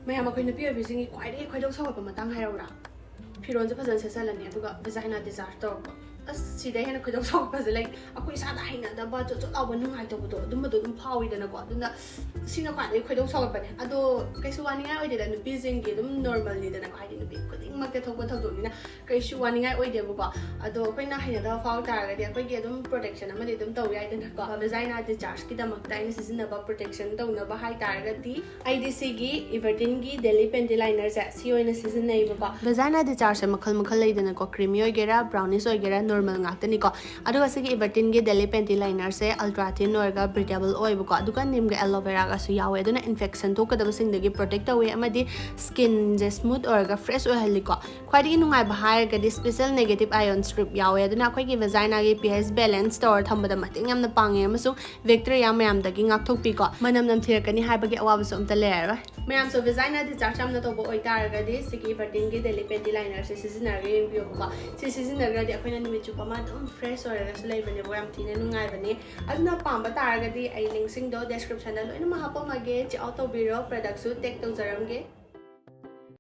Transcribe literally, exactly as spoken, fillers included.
ꯃꯌꯥꯝ, ꯑꯩꯈꯣꯏ ꯅꯨꯄꯤ ꯑꯣꯏꯕꯤꯁꯤꯡꯒꯤ ꯈ꯭ꯋꯥꯏꯗꯒꯤ ꯈꯣꯏꯗꯧ ꯁꯥꯎꯒꯠꯄ ꯃꯇꯥꯡ ꯍꯥꯏꯔꯛꯎꯔꯥ? ꯐꯤꯔꯣꯜꯁꯦ ꯐꯖꯅ ꯁꯦꯠꯆꯜꯂꯅꯤ, ꯑꯗꯨꯒ vagina discharge ꯇꯧꯔꯛꯄ꯫ ꯑꯁ, ꯁꯤꯗꯩ ꯍꯦꯟꯅ ꯈꯣꯏꯗꯧ ꯁꯥꯎꯒꯠꯄꯁꯦ ꯂꯩꯇꯦ꯫ ꯑꯩꯈꯣꯏ ꯏꯁꯥꯗ ꯍꯩꯅꯗꯕ, ꯆꯣꯠ ꯆꯣꯠ ꯂꯥꯎꯕ, ꯅꯨꯡꯉꯥꯏꯇꯕꯗꯣ, ꯑꯗꯨꯝꯕꯗꯣ ꯑꯗꯨꯝ ꯐꯥꯎꯋꯤꯗꯅꯀꯣ꯫ ꯑꯗꯨꯅ ꯁꯤꯅ ꯈ꯭ꯋꯥꯏꯗꯒꯤ ꯈꯣꯏꯗꯧ ꯁꯥꯎꯒꯠꯄꯅꯦ꯫ ꯑꯗꯣ ꯀꯩꯁꯨ ꯋꯥꯅꯤꯡꯉꯥꯏ ꯑꯣꯏꯗꯦꯗ, ꯅꯨꯄꯤꯁꯤꯡꯒꯤ ꯑꯗꯨꯝ normalꯅꯤꯗꯅꯀꯣ, ꯍꯥꯏꯗꯤ ꯅꯨꯄꯤ ꯈꯨꯗꯤꯡꯃꯛꯇ ꯊꯣꯛꯄ ꯊꯧꯗꯣꯛꯅꯤꯅ ꯀꯩꯁꯨ ꯋꯥꯅꯤꯡꯉꯥꯏ ꯑꯣꯏꯗꯦꯕꯀꯣ꯫ ꯑꯗꯣ ꯑꯩꯈꯣꯏꯅ ꯍꯩꯅꯗꯕ ꯐꯥꯎ ꯇꯥꯔꯒꯗꯤ ꯑꯩꯈꯣꯏꯒꯤ ꯑꯗꯨꯝ protection ꯑꯃꯗꯤ ꯑꯗꯨꯝ ꯇꯧ ꯌꯥꯏꯗꯅꯀꯣ꯫ Vagina dischargeꯀꯤꯗꯃꯛꯇ ꯑꯩꯅ ꯁꯤꯖꯤꯟꯅꯕ protection ꯇꯧꯅꯕ ꯍꯥꯏ ꯇꯥꯔꯒꯗꯤ, ꯑꯩꯗꯤ ꯁꯤꯒꯤ Everteenꯒꯤ Daily Panty Linerꯁꯦ ꯁꯤ ꯑꯣꯏꯅ ꯁꯤꯖꯤꯟꯅꯩꯕꯀꯣ꯫ Vagina dischargeꯁꯦ ꯃꯈꯜ ꯃꯈꯜ ꯂꯩꯗꯅꯀꯣ, creamy ꯑꯣꯏꯒꯦꯔꯥ, brownish ꯑꯣꯏꯒꯦꯔꯥ, normal ꯉꯥꯛꯇꯅꯤꯀꯣ꯫ ꯑꯗꯨꯒ ꯁꯤꯒꯤ Everteenꯒꯤ Daily Panty Linerꯁꯦ ultra thin ꯑꯣꯏꯔꯒ breathable ꯑꯣꯏꯕꯀꯣ, ꯑꯗꯨꯒ neemꯒ aloe veraꯒꯁꯨ ꯌꯥꯎꯋꯦ꯫ ꯑꯗꯨꯅ infection ꯊꯣꯛꯀꯗꯕꯁꯤꯡꯗꯒꯤ protect ꯇꯧꯋꯦ, ꯑꯃꯗꯤ skinꯁꯦ smooth ꯑꯣꯏꯔꯒ fresh ꯑꯣꯏꯍꯜꯂꯤꯀꯣ꯫ ꯈ꯭ꯋꯥꯏꯗꯒꯤ ꯅꯨꯡꯉꯥꯏꯕ ꯍꯥꯏꯔꯒꯗꯤ special negative ion strip ꯌꯥꯎꯋꯦ, ꯑꯗꯨꯅ ꯑꯩꯈꯣꯏꯒꯤ vaginaꯒꯤ pH balance ꯇꯧꯔ ꯊꯝꯕꯗ ꯃꯇꯦꯡ ꯌꯥꯝꯅ ꯄꯥꯡꯉꯦ ꯑꯃꯁꯨꯡ bacteria ꯃꯌꯥꯝꯗꯒꯤ ꯉꯥꯛꯊꯣꯛꯄꯤꯀꯣ꯫ ꯃꯅꯝ ꯅꯝꯊꯤꯔꯛꯀꯅꯤ ꯍꯥꯏꯕꯒꯤ ꯑꯋꯥꯕꯁꯨ ꯑꯝꯇ ꯂꯩꯔꯔꯣꯏ꯫ ꯃꯌꯥꯝꯁꯨ vagina discharge ꯌꯥꯝꯅ ꯇꯧꯕ ꯑꯣꯏꯇꯥꯔꯒꯗꯤ ꯁꯤꯒꯤ Everteenꯒꯤ Daily Panty Linerꯁꯦ ꯁꯤꯖꯤꯟꯅꯔꯒ ꯌꯦꯡꯕꯤꯌꯣꯕꯀꯣ꯫ ꯁꯤ ꯁꯤꯖꯤꯟꯅꯔꯒꯗꯤ ꯑꯩꯈꯣꯏꯅ ꯅꯨꯃꯤꯠ ꯆꯨꯞꯄ ꯑꯃ ꯑꯗꯨꯝ fresh ꯑꯣꯏꯔꯒꯁꯨ ꯂꯩꯕꯅꯦꯕ, ꯌꯥꯝ ꯊꯤꯅ ꯅꯨꯡꯉꯥꯏꯕꯅꯦ꯫ ꯑꯗꯨꯅ ꯄꯥꯝꯕ ꯇꯥꯔꯒꯗꯤ ꯑꯩ linkꯁꯤꯡꯗꯣ descriptionꯗ ꯂꯣꯏꯅꯃꯛ ꯍꯥꯞꯄꯝꯃꯒꯦ, check out ꯇꯧꯕꯤꯔꯣ, productꯁꯨ tag ꯇꯧꯖꯔꯝꯒꯦ꯫